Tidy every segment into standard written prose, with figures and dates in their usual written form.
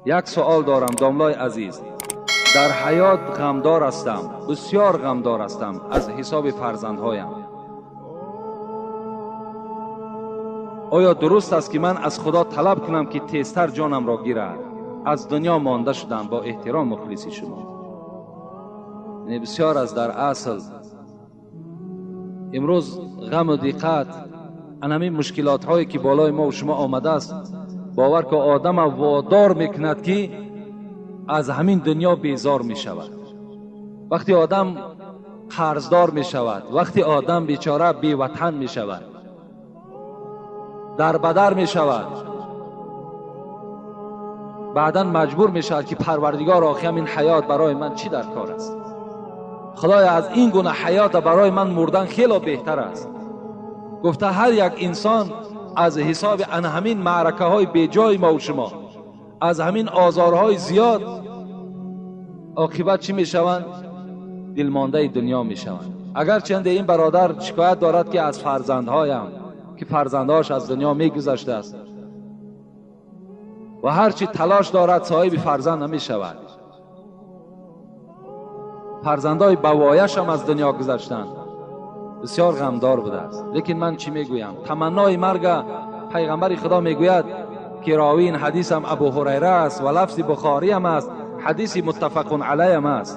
Як суол дорам, домлой азиз. Дар ҳаёт ғамдор ҳастам, бисёр ғамдор ҳастам аз ҳисоби фарзандҳоям. Оё дуруст аст ки ман аз Худо талаб кунам ки тезтар ҷонамро гирад? Аз дунё монда шудам, бо эҳтиром мухлиси шумо. Яъне бисёр аз дар асл имрӯз ғаму диққат, ана ҳамин мушкилотҳое ки болои мо ва шумо омадааст, бовар ки одама водор мекунад ки аз ҳамин дунё безор мешавад. Вақте одам қарздор мешавад, вақте одам бечора беватан мешавад, дарбадар мешавад, баъдан маҷбур мешавад ки парвардигор, охи ҳамин ҳаёт барои ман чӣ дар кор аст? Худоя, аз ин гуна ҳаёт барои ман мурдан хело беҳтар аст. Гуфта ҳар як инсон аз ҳисоби ана ҳамин маъракаҳои беҷои мо ва шумо, аз ҳамин озорҳои зиёд, оқибат чӣ мешаванд? Дилмондаи дунё мешаванд. Агарчанде ин бародар шикоят дорад ки аз фарзандҳоям, ки фарзандҳояш аз дунё мегузаштааст ва ҳарчи талош дорад соҳиби фарзанд намешавад. Фарзандҳои бавояш ҳам аз дунё гузаштанд. Бисёр ғамдор будааст. Лекин ман чӣ мегӯям? Таманнои марга пайғамбари Худо мегӯяд ки ровии ин ҳадис ҳам Абу Ҳурайра аст ва лафзи Бухорӣ ҳам аст, ҳадиси муттафақун алайҳ ҳам аст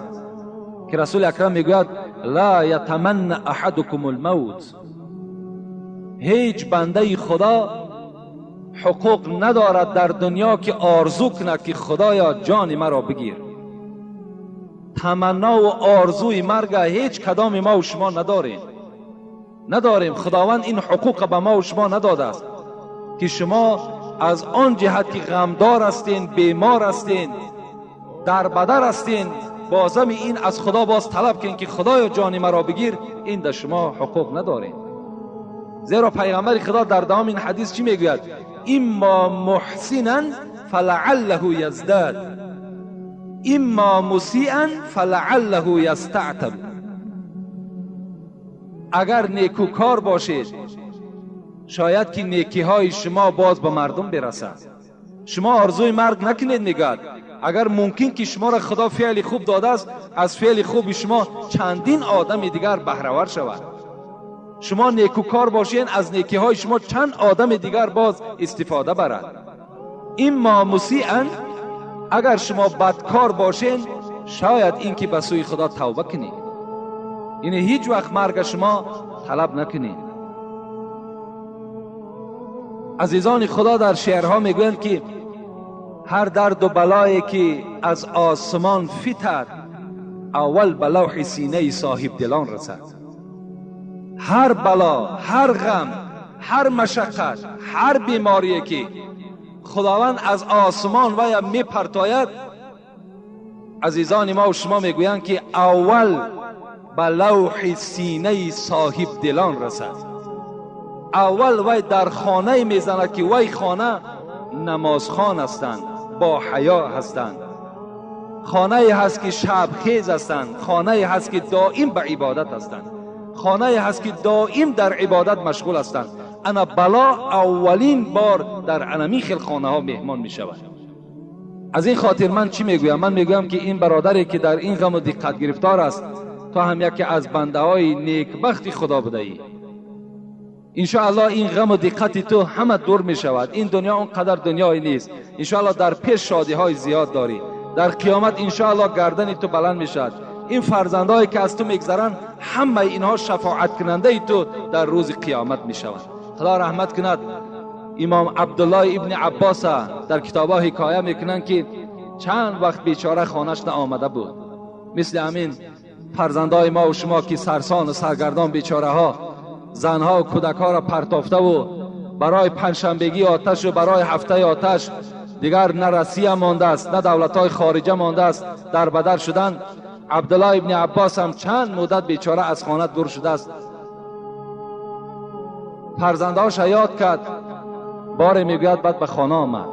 ки Расули Акрам мегӯяд: ла ятаманна аҳадукум алмавт. Ҳеҷ бандаи Худо ҳуқуқ надорад дар дунё ки орзу кунад ки Худоё ҷони маро бигир. Таманно ва орзуи марга ҳеҷ кадоми мо ва шумо надорем. Надорем. Худованд ин ҳуқуқро ба мо ва шумо надодааст ки шумо аз он ҷиҳат ки ғамдор ҳастен, бемор ҳастен, дарбадар ҳастен, бозами ин аз Худо боз талаб кунед ки Худоё ҷони маро бигир, ин дар шумо ҳуқуқ надоред. Зеро пайғамбари Худо дар давоми ин ҳадис чӣ мегӯяд? Иммо муҳсинан фалааллаҳу яздад, иммо мусиан фалааллаҳу ястаътаб. Агар некӯкор бошед, шояд ки некиҳои шумо боз ба мардум бирасад. Шумо орзуи марг накунед, мегӯяд. Агар мумкин ки шуморо Худо феъли хуб додааст, аз феъли хуби шумо чандин одами дигар баҳравар шавад. Шумо некӯкор бошед, аз некиҳои шумо чанд одами дигар боз истифода барад. Иммо мусиан, агар шумо бадкор бошед, шояд ин ки ба сӯи Худо тавба кунед. Яъне ҳеҷ вақт марга шумо талаб накунед. Азизони Худо дар шеърҳо мегӯянд ки ҳар дарду балое ки аз осмон фитад, аввал ба лавҳи синаи соҳибдилон расад. Ҳар бало, ҳар ғам, ҳар машаққат, ҳар беморие ки Худованд аз осмон вая мепартояд, азизони мо ва шумо мегӯянд ки аввал ба лавҳи синаи соҳибдилон расад. Аввал вай дар хонае мезанад ки вай хона намозхон ҳастанд, бо ҳаё ҳастанд, хонае ҳаст ки шабхез ҳастанд, хонае ҳаст ки доим ба ибодат ҳастанд, хонае ҳаст ки доим дар ибодат машғул ҳастанд. Ана бало аввалин бор дар анамин хел хонаҳо меҳмон мешавад. Аз ин хотир ман чӣ мегӯям? Ман мегӯям ки ин бародаре ки дар ин ғаму диққат гирифтор аст, то ҳам яке аз бандаҳои некбахти Худо будаӣ. Иншоаллоҳ ин ғаму диққати ту ҳама дур мешавад. Ин дунё он қадар дунёе нест. Иншоаллоҳ дар пеш шодиҳои зиёд дорӣ. Дар қиёмат иншоаллоҳ гардани ту баланд мешавад. Ин фарзандҳое ки аз ту мегзаранд, ҳамаи инҳо шафоаткунандаи ту дар рӯзи қиёмат мешаванд. Худо раҳмат кунад имом Абдуллоҳ ибни Аббоса дар китобҳо ҳикоя мекунанд ки чанд вақт бечора хонаш наомада буд. Мисли ҳамин фарзандҳои мо ва шумо ки сарсону саргардон бечораҳо занҳо ва кӯдакҳоро партофтаву барои панҷшанбегии оташу барои ҳафтаи оташ дигар на Россия мондааст, на давлатҳои хориҷа мондааст, дар бадар шудан. Абдуллоҳ ибни Аббос ҳам чанд муддат бечора аз хона дур шудааст. Фарзандҳоша ёд кард, боре мегӯяд баъд ба хона омад.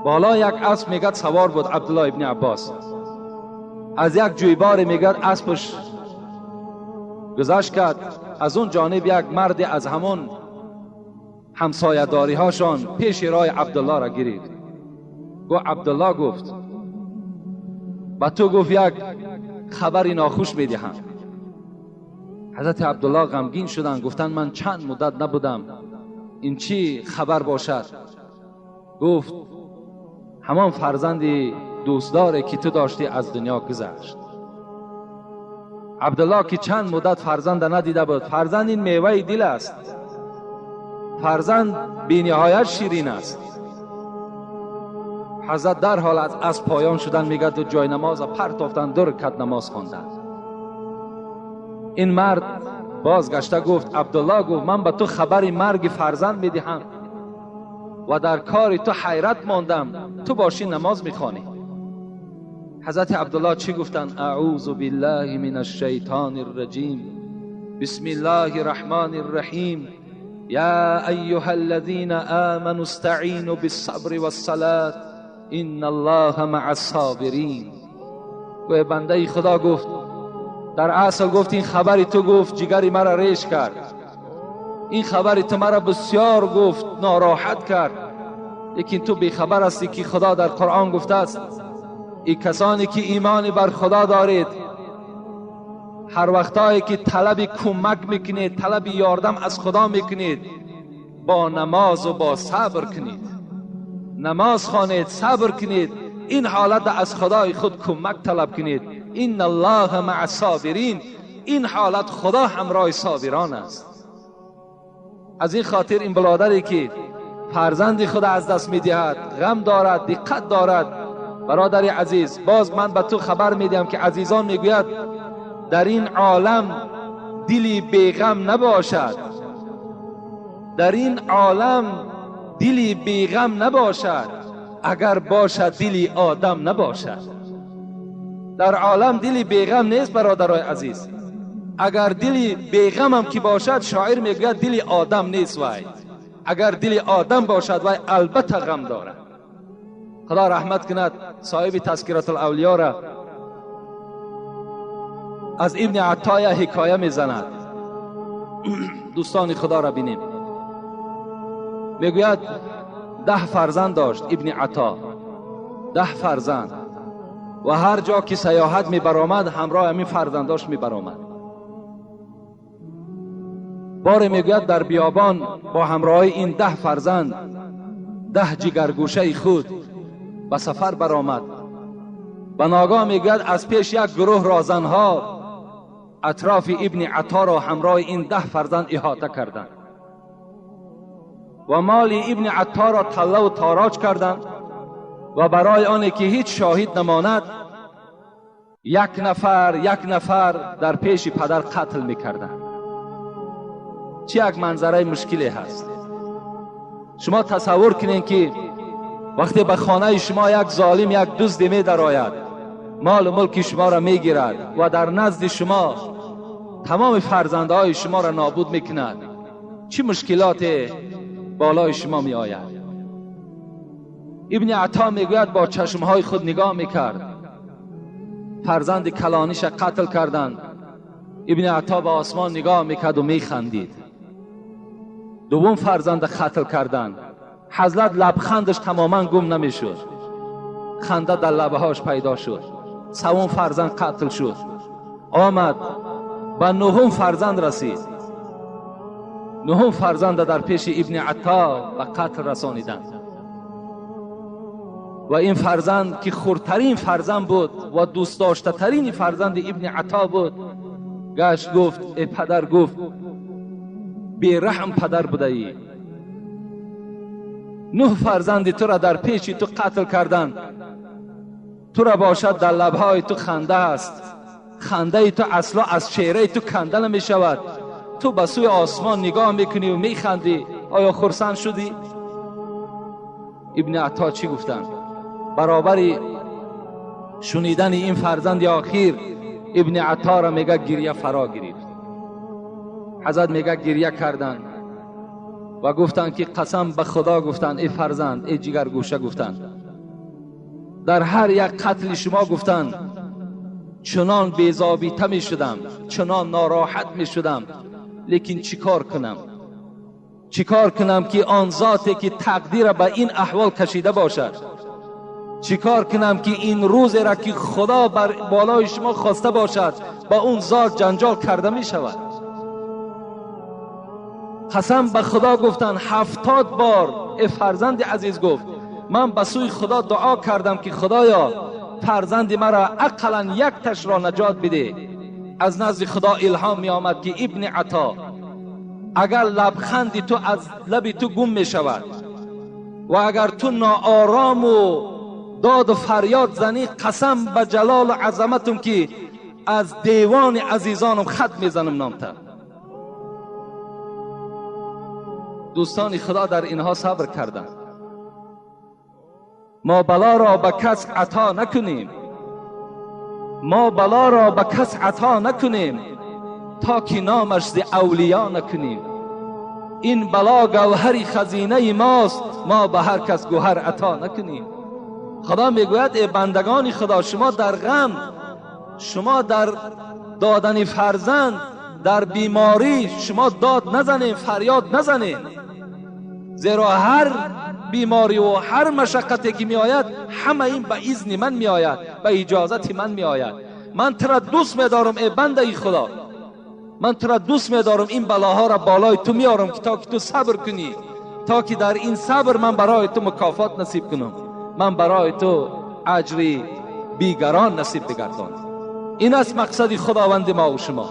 Боло як асп мегӯяд савор буд Абдуллоҳ ибни Аббос. Аз як ҷӯйборе мегӯяд аспаш гузашт кард. Аз он ҷониб як марде аз ҳамон ҳамсоядориҳошон пеши роҳи Абдуллоҳро гирифт. گفت عبدالله گفت با تو گفت یک خبری ناخوش میدهم. حضرت عبدالله غمگین شدند، گفتند من چند مدت نبودم، این چی خبر باشد؟ گفت همان فرزندی دوستداره که تو داشتی از دنیا گذشت. عبدالله که چند مدت فرزند ندیده بود، فرزند این میوه دل است، فرزند بی نهایت شیرین است. حضرت در حال از پایان شدن میگد و جای نماز پرتافتن، 2 رکعت نماز خواندند. این مرد بازگشته گفت عبدالله گفت من به تو خبر مرگ فرزند میدهم و در کار تو حیرت ماندم، تو باشی نماز میخوانی. حضرت عبدالله چی گفتند؟ اعوذ بالله من الشیطان الرجیم، بسم الله الرحمن الرحیم، یا ایها الذین آمنوا استعینوا بالصبر والصلاة ان الله مع الصابرین. و بنده خدا گفت در اصل گفت این خبری تو گفت جگری مرا ریش کرد، این خبری تو مرا بسیار گفت ناراحت کرد، لیکن تو بیخبر هستی که خدا در قرآن گفته است ای کسانی که ایمان بر خدا دارید هر وقتایی که طلب کمک میکنید، طلب یاردم از خدا میکنید، با نماز و با صبر کنید، نماز خوانید، صبر کنید، این حالت از خدای خود کمک طلب کنید. ان الله مع الصابرین، این حالت خدا همراه صابران است. از این خاطر این برادری که فرزند خود از دست میدهد غم دارد، دقت دارد، برادر عزیز باز من به تو خبر میدهم که عزیزان میگوید در این عالم دلی بیغم نباشد، در این عالم دلی بیغم نباشد، اگر باشد دلی آدم نباشد. در عالم دلی بیغم نیست برادرای عزیز، اگر دلی بیغم هم که باشد شاعر میگوید دلی آدم نیست، وای اگر دلی آدم باشد وای البته غم دارد. خدا رحمت کند صاحب تذکرة الاولیا را از ابن عطا حکایه میزند. دوستان خدا را بینیم، میگوید 10 فرزند داشت ابن عطا، 10 فرزند، و هر جا که سیاحت می برآمد همراه همین فرزنداش می برآمد. بار میگوید در بیابان با همراه این 10 فرزند، 10 جگرگوشه خود به سفر برآمد. و ناگاه میگوید از پیش یک گروه رازنها اطراف ابن عطا را همراه این 10 فرزند احاطه کردند و مال ابن عطا را طله و تاراج کردند و برای آنی که هیچ شاهد نماند یک نفر یک نفر در پیش پدر قتل میکردند. چه یک منظره مشکلی هست. شما تصور کنین که وقتی به خانه شما یک ظالم، یک دزد می درآید، مال و ملک شما را میگیرد و در نزد شما تمام فرزندهای شما را نابود میکند، چه مشکلات بالای شما می آید. ابن عطا میگوید با چشمهای خود نگاه میکرد، فرزند کلانیش قتل کردند. ابن عطا به آسمان نگاه میکرد و میخندید. دوم فرزند قتل کردند، حضرت لبخندش تماما گم نمیشد، خنده در لبهاش پیدا شد. سوم فرزند قتل شد، آمد به نهم فرزند رسید. نهم فرزند در پیش ابن عطا به قتل رسانیدند و این فرزند که خردترین فرزند بود و دوست داشته ترین فرزند ابن عطا بود، گشت گفت ای پدر، گفت بی رحم پدر بوده ای، 9 فرزند تو را در پیش تو قتل کردند، تو را باشد در لبهای تو خنده است، خنده تو اصلا از چهره تو کنده نمی شود، تو به سوی آسمان نگاه میکنی و میخندی، آیا خرسند شدی؟ ابن عطا چی گفتند؟ برابر شنیدن این فرزند آخیر ابن عطا را میگه گریه فرا گرفت. حضرت میگه گریه کردند و گفتند که قسم به خدا گفتند ای فرزند، ای جگرگوشه، گفتند در هر یک قتل شما گفتند چنان بی‌ضابطه می شدم، چنان ناراحت می شدم، لیکن چیکار کنم، چیکار کنم که آن ذاتی که تقدیر به این احوال کشیده باشد، چیکار کنم که این روزی را که خدا بر بالای شما خواسته باشد با اون ذات جنجال کرده می شود؟ قسم به خدا گفتن 70 بار ای فرزند عزیز گفت من به سوی خدا دعا کردم که خدایا فرزند مرا اقلا یک تش را نجات بده. از نزد خدا الهام می آمد که ابن عطا اگر لبخند تو از لب تو گم می شود و اگر تو ناآرام و داد و فریاد زنی، قسم به جلال و عظمتم که از دیوان عزیزانم خط میزنم نامتر. دوستان خدا در اینها صبر کردند. ما بلا را به کس عطا نکنیم، ما بلا را به کس عطا نکنیم تا که نامش ز اولیا نکنیم. این بلا گوهر خزینه ماست، ما به هر کس گوهر عطا نکنیم. خدا میگوید ای بندگان خدا، شما در غم، شما در دادن فرزند، در بیماری شما داد نزنین، فریاد نزنین، زیرا هر بیماری و هر مشقتی که می آید همه این به اذن من می آید، به اجازت من می آید. من تو را دوست می دارم ای بنده خدا، من تو را دوست می دارم، این بلاها را بالای تو میارم که تا که تو صبر کنی، تا که در این صبر من برای تو مکافات نصیب کنم، من برای تو اجری بیگران نصیب بگردانم. این است مقصد خداوند ما و شما.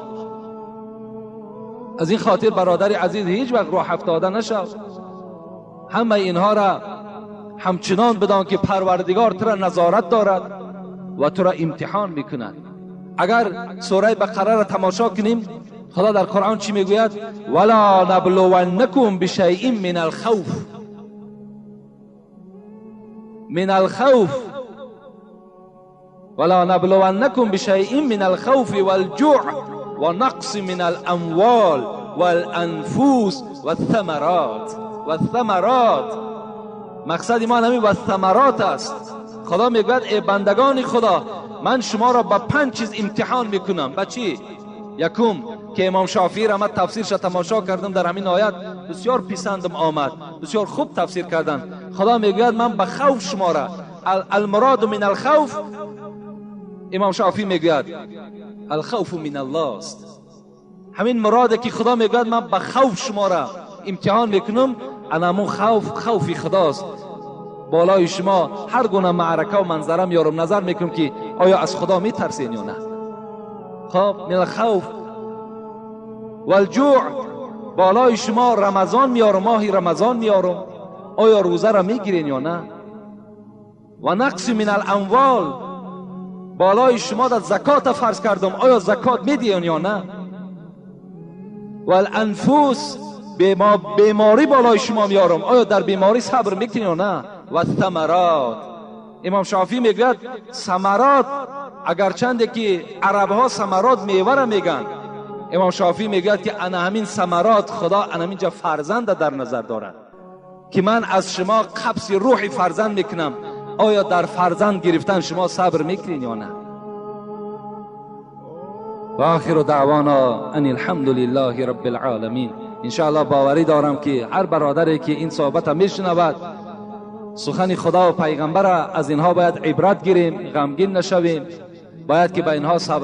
از این خاطر برادر عزیز هیچ وقت روح افتاده نشو. همه اینها را همچنان بدان که پروردگار تو را نظارت دارد و تو را امتحان میکند. اگر سوره بقره را تماشا کنیم، خدا در قرآن چی میگوید؟ ولا نبلونکم بشیء من الخوف، من الخوف، ولا نبلونکم بشیء من الخوف والجوع ونقص من الاموال والانفس والثمرات. والثمرات، مقصد ما همین والثمرات است. خدا میگوید ای بندگان خدا، من شما را با 5 چیز امتحان میکنم. با چی؟ یکم که امام شافعی را من تفسیرش تماشا کردم در همین آیت، بسیار پسندم آمد، بسیار خوب تفسیر کردن. خدا میگوید من به خوف شما را، المراد من الخوف، امام شافعی میگوید الخوف من الله است. همین مراده که خدا میگوید من به خوف شما را امتحان میکنم، انمون خوف خوفی خداست. بالای شما هر گونه معرکه و منظره میارم، نظر میکنم که آیا از خدا میترسین یا نه. خب من الخوف والجوع، بالای شما رمضان میارم، ماهی رمضان میارم، آیا روزه را میگیرین یا نه. و نقص من الاموال، بالای شما در زکات فرض کردم، آیا زکات میدین یا نه. والانفس، بیماری بالای شما میارم، آیا در بیماری صبر میکنین یا نه. و ثمرات، امام شافعی میگوید ثمرات، اگرچند که عرب ها ثمرات میوه را میگن، امام شافعی میگوید که انا همین ثمرات خدا انا همینجا فرزند در نظر دارد که من از شما قبض روح فرزند میکنم، آیا در فرزند گرفتن شما صبر میکنین یا نه. و آخر دعوانا ان الحمد لله رب العالمین. انشاءالله باوری دارم که هر برادری که این صحبت میشنود سخن خدا و پیغمبر، از اینها باید عبرت گیریم، غمگین نشویم، باید که به اینها صبر